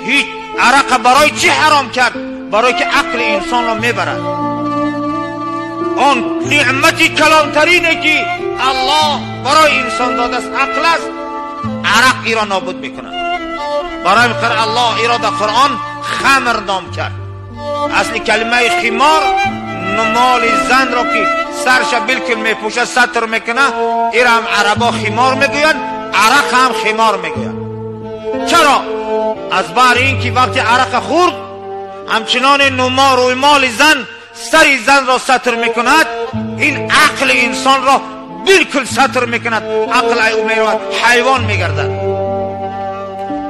Ҳеҷ арақ барои чӣ ҳаром кард? Барои ки ақли инсонро мебарад. Он неъмати калонтарине ки Аллоҳ барои инсон додааст ақл аст, арақ иро нобуд мекунад. Барои ин Аллоҳ иро дар Қуръон хамр ном кард. Асли калимаи химор моли занро ки сарша билкул мепӯшад, сатр мекунад, ира ҳам арабо химор мегӯянд, арақ ҳам химор мегӯянд. Чаро? Аз баҳри ин ки вақти арақа хӯрд, ҳамчунони нумору моли зан сари занро сатр мекунад, ин ақли инсонро билкул сатр мекунад. Ақл ай ӯ меравад, ҳайвон мегардад.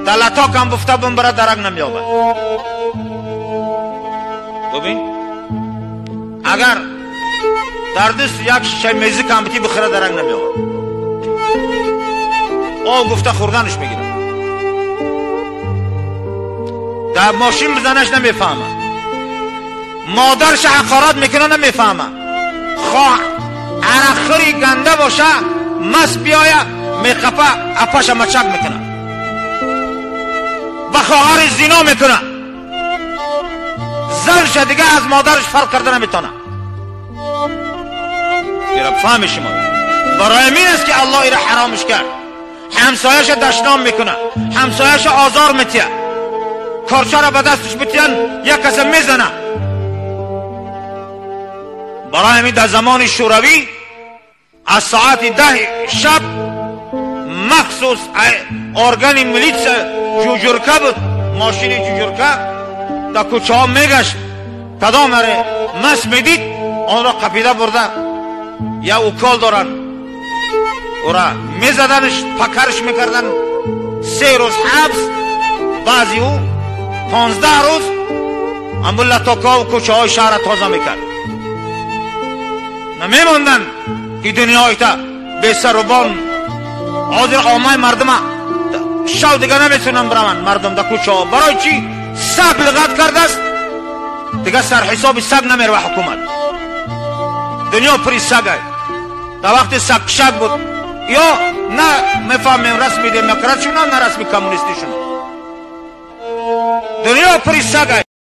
Дар латокам буфта бумбара дарак намеёбад. Бубин, агар дар даст як шишаи мезикам бити бихӯра, дарак намеёбад. Об гуфта хӯрданаш мегирад. Дар мошин бизанаш намефаҳмад. Модарша ҳақорат мекунад, намефаҳмад. Хоҳ арақхӯри ганда боша, маст биёя, меқапа, апаша мачак мекунад. Ба хоҳари зино мекунад. Занша дига аз модараш фарқ карда наметавонад. Ира фаҳми шумо. Барои ҳамин аст ки Аллоҳ ира ҳаромаш кард. Ҳамсояша дашном мекунад, ҳамсояша озор метиҳад, корчаро ба дасташ битиҳанд, як каса мезанад. Барои ҳамин дар замони Шӯравӣ аз соати 10 шаб махсус органи милитсия ҷуҷурка буд, мошини ҷуҷурка дар кӯчаҳо мегашт. Кадом аре маст медид, онро қапида бурда я укол доранд, ура мезаданаш, пакарш мекарданд. 3 рӯз ҳабс, баъзи ӯ 15 рӯз амбу латокаҳо кӯчаҳои шаҳрро тоза мекард. Намемонданд ки дунёита бесарубон. Ҳозир оммаи мардума шав дига наметавонанд бираванд мардум дар кӯчаҳо. Барои чӣ? Саг лиғат кардааст, дига сарҳисоби саг намерава ҳукумат. Дунё пури сагай. Дар вақти сагкишак буд, ё на мефаҳмем расми демократшуна, на расми коммунистишуна. Дунё пури сагай.